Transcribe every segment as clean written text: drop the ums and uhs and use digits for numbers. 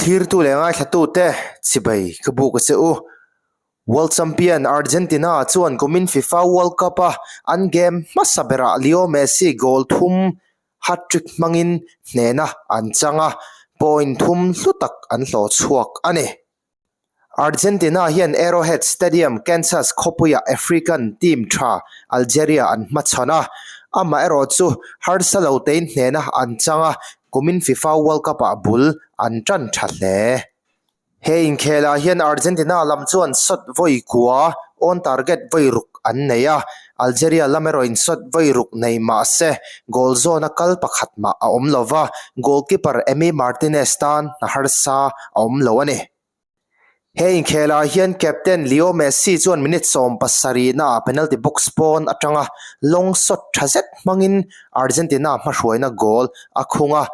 Thlirtu leh ngaithlatute chibai ka buk a che u. World Champion Argentina chuan kumin FIFA World Cup-a an game hmasa berah Leo Messi goal thum hat-trick hmangin hnehna an chang a, point thum hlu tak an hlawh chhuak a ni. Argentina hian Arrowhead Stadium, Kansas khawpuiah African team tha Algeria an hmachhawn a, amaherawh chu harsa lo tein hnehna an chang a, kumin FIFA World Cup-ah bul an tan tha hle. He inkhelah hian Argentina lam chuan shot vawi kua, on target vawi ruk an nei a, Algeria lam erawhin shot vawi ruk nei mah se goal zawna kal pakhat mah a awm lo va, goalkeeper Emi Martinez tan hna harsa a awm lo a ni. He inkhelah hian captain Leo Messi chuan minute 70 ah penalty box pawn atanga long shot tha zet hmangin Argentina hmahruaina goal a khung a,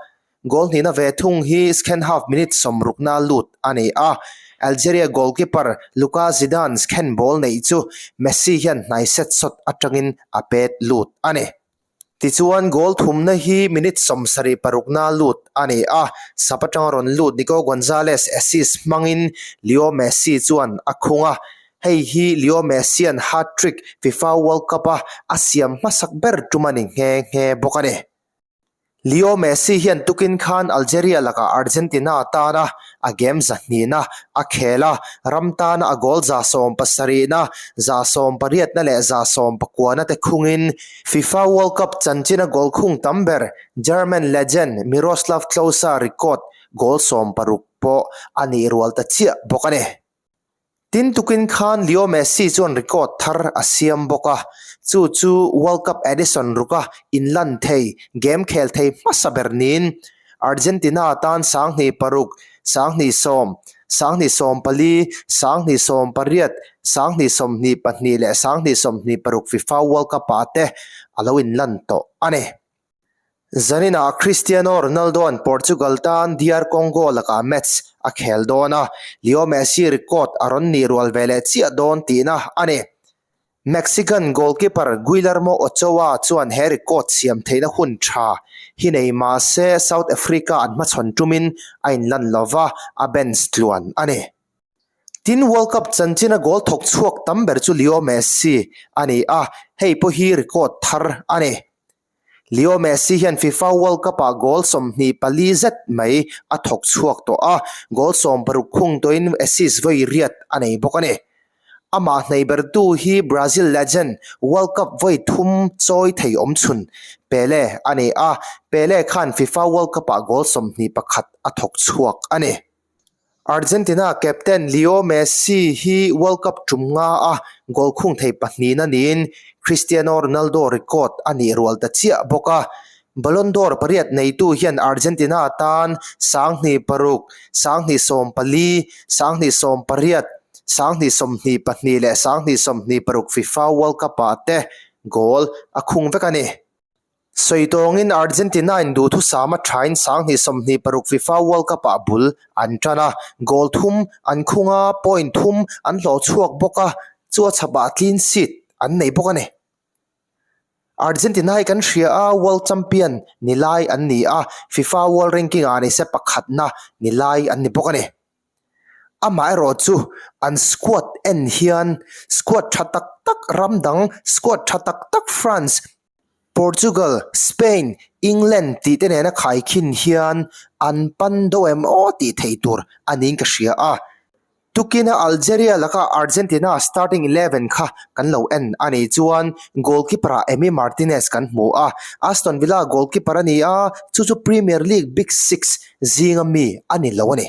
goal hnihna ve thung hi second half minute 60 na lut a ni a, Algeria goalkeeper Luka Zidane second ball neih chu Messi hian hnai set shot atangin a pet lut a ni. Tichuan, goal thumna hi minute 76 na lut a ni a, sub atanga rawn lut Nico Gonzalez assist hmangin Leo Messi chuan a khung a, hei hi Leo Messi-a'n hat-trick FIFA World Cup-a a siam hmasak ber tum a ni nghe nghe bawk a ni. Leo Messi hian tukin khan Algeria lakah Argentina tana a game zahnihna a khel a, ram tana a goal 70 na, 180 na leh 190 na te khungin FIFA World Cup chanchina goal khung tam ber German legend Miroslav Klose record goal 16 pawh a nih rual ta chiah bawk a ni. Tin tukin khan Leo Messi chuan record thar a siam bawk a, chu chu World Cup edition ruka inlan thei game khel thei hmasa ber niin Argentina tan 2006, 2010, 2014, 2018, 2022 leh 2026 FIFA World Cup-ah te a lo inlan tawh a ni. Zaninah Cristiano Ronaldo-a'n Portugal tan DR Congo lakah match a khel dawn a, Leo Messi record a rawn nih rual ve leh chiah dawn tihna a ni. Mexican goalkeeper Guillermo Ochoa chuan he record siam theihna hun tha hi nei mah se South Africa an hmachhawn tumin a inlan lova, a bench tluan a ni. Tin, World Cup chanchina goal thawk chhuak tam ber chu Leo Messi a ni a, hei pawh hi record thar a ni. Leo Messi hian FIFA World Cup-ah goal 24 zet mai a thawk chhuak tawh a, goal 60 khung tawhin assist vawi riat a nei bawk a ni. Amah hnei bertu hi Brazil legend, World Cup vawi thum chawi thei awmchhun Pele a ni a, Pele khan FIFA World Cup-ah goal 21 a thawk chhuak a ni. Argentina captain Leo Messi hi World Cup tum nga a goal khung thei pahnihna niin Cristiano Ronaldo record a nih rual ta chiah bawk a. Ballon d'Or pariat neitu hian Argentina tan 2006, 2014, 2018, 2022 leh 2026 FIFA World Cup-ah te goal a khung vek a ni. Sawi tawngin Argentina-in duhthusam a thain 2026 FIFA World Cup-ah bul an tan a, goal thum an khung a, point thum an hlawh chhuak bawk a, chu a chhapah clean sheet an nei bawk a ni. Argentina hi kan hria a, World Champion ni lai an ni a, FIFA World Ranking-ah ni se pakhatna ni lai an ni bawk a ni. Amaherawh chu an squad en hian squad tha tak tak ram dang, squad tha tak tak France, Portugal, Spain, England tih te nena khaikhin hian an pan deuh em aw tih theih tur a niin ka hria a. Tukina Algeria laka Argentina starting 11 kha kan lo en a nih chuan goalkeeper ah Emi Martinez kan hmu a, Aston Villa goalkeeper a ni a, chu chu Premier League Big Six zinga mi a ni lo a ni.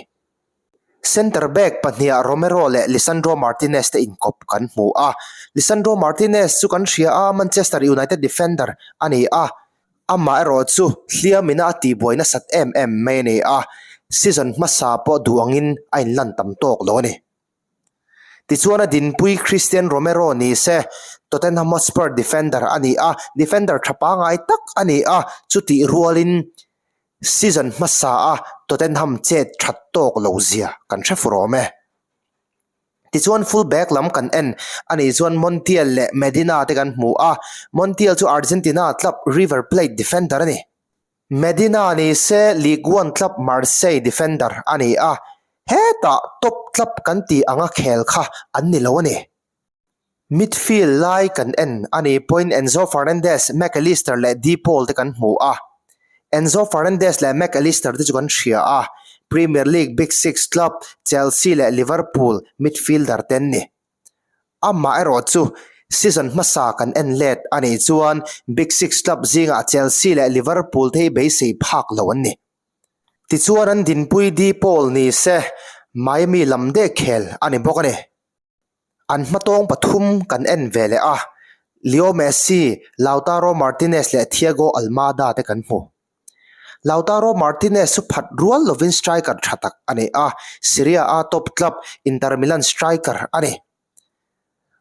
Centre back pahniha Romero leh Lisandro Martinez te inkawp kan hmu a. Lisandro Martinez chu kan hria a, Manchester United defender a ni a. Amah erawh chu hliamina a tihbuai nasat em em mai a ni a, season hmasa pawh duh angin a inlan tam tawk lo a ni. Tichuan a dinpui Cristian Romero ni se, Tottenham Hotspur defender a ni a, defender tha pangngai tak a ni a, chutih rualin Season hmasa a Tottenham chet that tawk lo zia kan hre fur awm e. Tichuan full back lam kan en a nih chuan Montiel leh Medina te kan hmu a, Montiel chu Argentina club River Plate defender a ni. Medina ni se Ligue 1 club Marseille defender a ni a, hetah top club kan tih anga khel kha an ni lo a ni. Midfield lai kan en a ni pawhin Enzo Fernandez, Mac Allister leh De Paul te kan hmu a. Enzo Fernandez leh Mac Allister te chu kan hria a, Premier League Big Six club Chelsea leh Liverpool midfielder te an ni. Amah erawh chu season hmasa kan en let a nih chuan Big Six club zingah Chelsea leh Liverpool te hi beisei phak lo an ni. Tichuan an dinpui De Paul ni se Miami lam dek khel a ni bawk a ni. An hmatawng pathum kan en ve leh a, Leo Messi, Lautaro Martinez leh Thiago Almada te kan hmu. Lautaro Martinez chu phat rual lovin striker tha tak a ni a, Serie A top club Inter Milan striker a ni.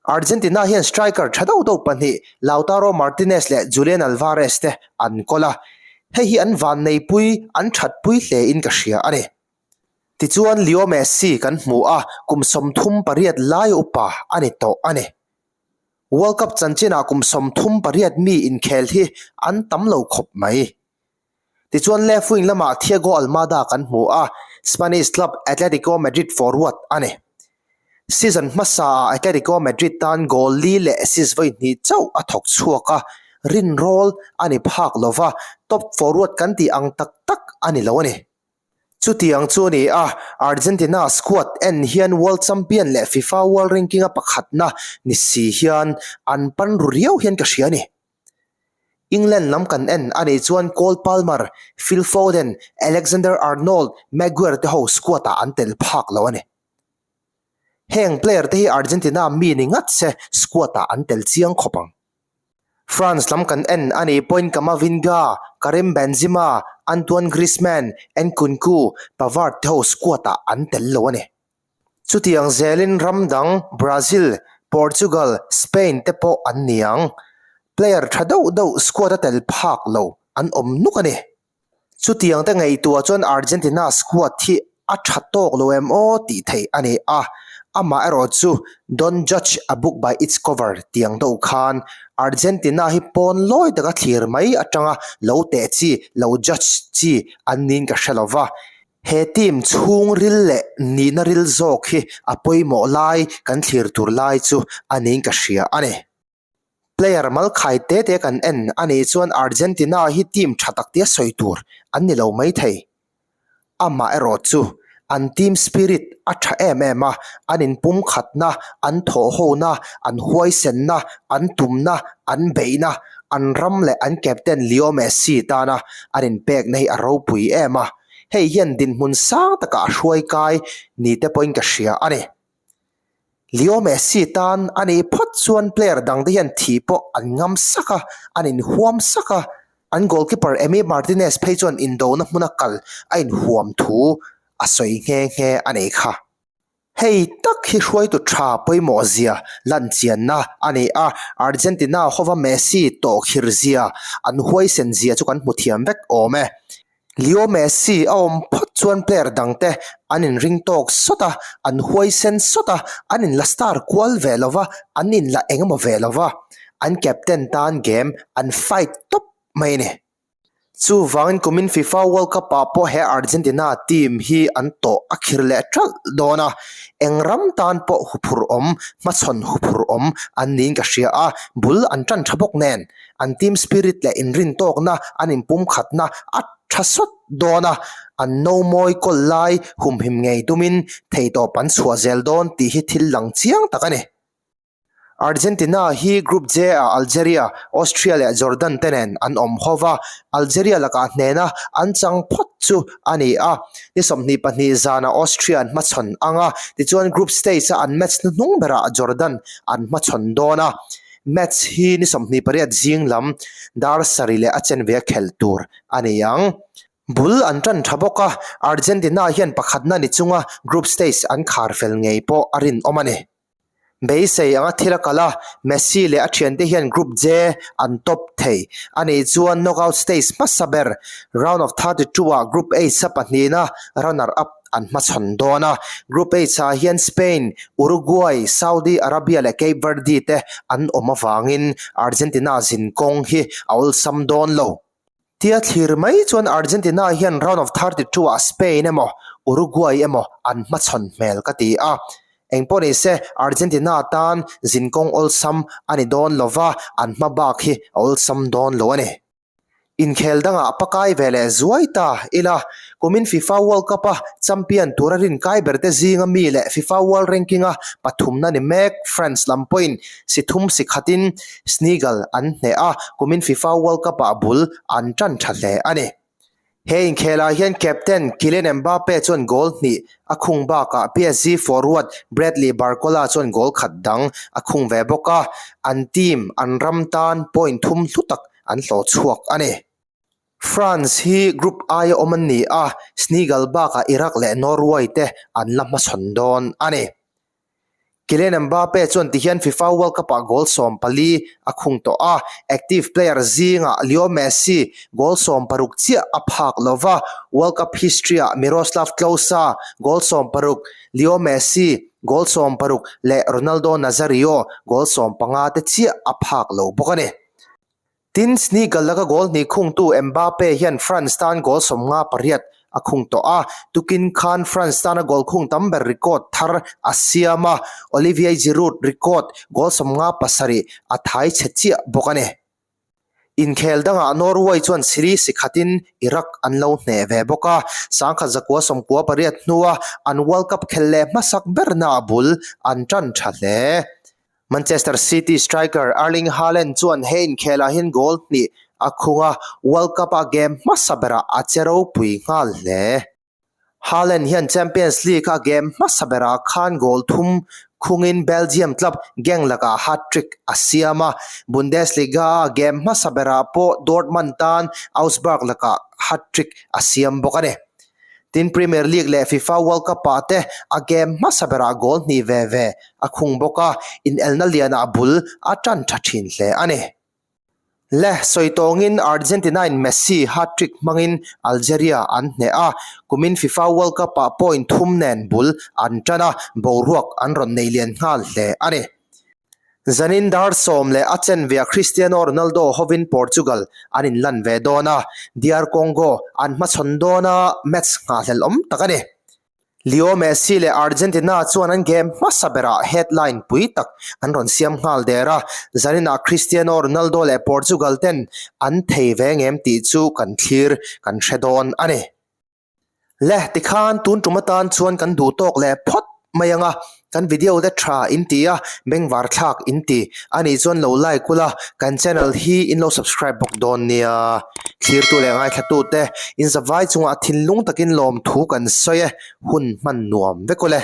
Argentina hian striker tha deuh deuh pahnih Lautaro Martinez leh Julian Alvarez te an kawl a, hei hi an vanneipui an thatpui hle in ka hria a ni. Tichuan Leo Messi kan hmu a, kum 38 lai upa a ni tawh a ni. World Cup chanchinah kum 38 mi inkhel hi an tam lo khawp mai. Tichuan left wing lamah Thiago Almada kan hmu a, Spanish club Atletico Madrid forward a ni. Season hmasaah Atletico Madrid tan goal li leh assist vawi hnih chauh a thawk chhuak a, rinrawl a ni phak lova, top forward kan tih ang tak tak a ni lo a ni. Chutiang chu a ni a, Argentina squad en hian World Champion leh FIFA World Ranking-a pakhatna ni si hian an pan ru riau hian ka hria a ni. England lam kan en a nih chuan Cole Palmer, Phil Foden, Alexander-Arnold, Maguire te ho squad-ah an tel phak lo a ni. Heng player te hi Argentina mi ni ngat se squad-ah an tel chiang khawp ang. France lam kan en a nih pawhin Camavinga, Karim Benzema, Antoine Griezmann, Nkunku, Pavard te ho squad-ah an tel lo a ni. Chutiang zelin ram dang Brazil, Portugal, Spain te pawh an ni ang. Player tha deuh deuh squad-a tel phak lo an awm nuk a ni. Chutiang te ngaihtuah chuan Argentina squad hi a tha tawk lo em aw tih theih a ni a, amah erawh chu Don't judge a book by its cover tiang deuh khan Argentina hi pawn lawi taka thlir mai atanga lo teh chi, lo judge chi an niin ka hre lo va. He team chhungril leh nihna ril zawk hi a pawimawh lai kan thlir tur lai chu a niin ka hria a ni. Player mal khai te te kan en a nih chuan Argentina hi team tha tak tia sawi tur an ni lo mai thei. Amah erawh chu an team spirit a tha em em a, an inpumkhatna, an thawhhona, an huaisenna, an tumna, an beihna, an ram leh an captain Leo Messi tana an inpekna hi a ropui em a, hei hian dinhmun sang takah a hruai kai ni te pawhin ka hria a ni. Leo Messi tan a nih phawt chuan player dangte hian thih pawh an ngam sak a, an inhuam sak a. An goalkeeper Emi Martinez phei chuan indona hmuna kal a inhuam thu a sawi nghe nghe a nei kha. Hei tak hi hruaitu tha pawimawh zia lan chianna a ni a, Argentina hova Messi tawhkhir zia, an huaisen zia chu kan hmu thiam vek awm e. Leo Messi a awm phawt chuan player dangte an inring tawk sawt a, an huaisen sawt a, an inla star kual ve lo va, an inla engemaw ve lo va, an captain tan game an fight tawp mai a ni. Chuvangin kumin FIFA World Cup ah pawh he Argentina team hi an tawh a khir leh ṭalh dawn a, eng ram tan pawh huphurh awm, hmachhawn huphurh awm an niin ka hria a, bul an ṭan ṭha bawk nen. An team spirit leh inrintawkna, an inpumkhatna a tha sawt dawn a, an no mawi kawl lai humhim ngei tumin theihtawp an chhuah zel dawn tih hi thil lang chiang tak a ni. Argentina hi Group J-ah Algeria, Austria leh Jordan te nen an awm ho va, Algeria lakah hnena an chang phawt chu a ni a. Ni 22 zanah Austria an hmachhawn ang a, tichuan Group Stage-a an match hnuhnung berah Jordan an hmachhawn dawn a. Match hi ni 28 zing lam dar sarih leh a chenve a khelh tur a ni ang. Bul an tan tha bawk a, Argentina hian pakhatna ni chunga group stage an khar fel ngei pawh a rinawm a ni. Beisei anga thil a kal a, Messi leh a thiante hian Group J an top thei a nih chuan knockout stage hmasa ber round of 32 ah Group H-a pahnihna runner up an hmachhawn dawn a, Group H-ah hian Spain, Uruguay, Saudi Arabia leh Cape Verde te an awm avangin Argentina zin kawng hi a awlsam dawn lo. Tia thlir mai chuan Argentina hian round of 32 ah Spain emaw Uruguay emaw an hmachhawn hmel ka ti a. Engpawh nise Argentina tan zinkawng awlsam a ni dawn lova, an hma bak hi a awlsam dawn lo a ni. Inkhel dangah pakai ve leh zuai ta ila, kumin FIFA World Cup a champion tura rinkai berte zinga mi leh FIFA World Ranking a pathumna ni mek France lam pawhin si thum si khatin Senegal an hneh a, kumin FIFA World Cup-ah bul an tan tha hle a ni. He inkhelah hian captain Kylian Mbappe chuan goal hnih a khung bakah PSG forward Bradley Barcola chuan goal khat dang a khung ve bawk a, an team an ram tan point thum hlu tak an hlawh chhuak a ni. France hi Group I-a awm an ni a, Senegal bakah Iraq leh Norway te an la hmachhawn dawn a ni. Kylian Mbappe chuan tihian FIFA World Cup-ah goal 14 a khung tawh a, active player zingah Leo Messi goal 16 chiah a phak lo va, World Cup history-ah Miroslav Klose goal 16, Leo Messi goal 16 leh Ronaldo Nazario goal 15 te chiah a phak lo bawk a ni. Tin, Senegal laka goal hnih khungtu Mbappe hian France tan goal 58 a khung tawh a, tukin khan France tana goal khung tam ber record thar a siam a, Olivier Giroud record goal 57 a thai chhe chiah bawk a ni. Inkhel dangah Norway chuan Sri si khatin Iraq an lo hneh ve bawk a, 1998 hnua an World Cup khel leh hmasak berna bul an tan tha hle. Manchester City striker Erling Haaland chuan he inkhelah hian goal hnih a khung a, World Cup-a game hmasa berah a che ropui nghal hle. Haaland hian Champions League-a game hmasa berah khan goal thum khungin Belgium club Genk lakah hat-trick a siam a, Bundesliga-a game hmasa berah pawh Dortmund tan Augsburg lakah hat-trick a siam bawk a ni. Tin, Premier League leh FIFA World Cup-ah te a game hmasa berah goal hnih ve ve a khung bawk a, inelna lianah bul a tan tha thin hle a ni. Le sawi tawngin Argentina-in Messi hat-trick hmangin Algeria an hneh a, kumin FIFA World Cup-ah point thum nen bul an tan a, boruak an rawn nei lian nghal hle a ni. Zanin dar sawm leh a chenvia Cristiano Ronaldo hovin Portugal an inlan ve dawn a, DR Congo an hmachhawn dawn a, match nghahhlelh awm tak a ni. Leo Messi leh Argentina chuan an game hmasa berah headline pui tak an rawn siam nghal der a, zaninah Cristiano Ronaldo leh Portugal ten an thei ve ngem tih chu kan thlir kan hre dawn a ni. Le, tikhan tun tum atan chuan kan duh tawk leh phawt mai ang a, kan video te tha in ti a, bengvar thlak in ti a nih chuan lo like ula, kan channel hi in lo subscribe bawk dawn nia. Thlirtu leh ngaithlatute, in zavai chungah thinlung takin lawmthu kan sawi e, hun hman nuam vek ule.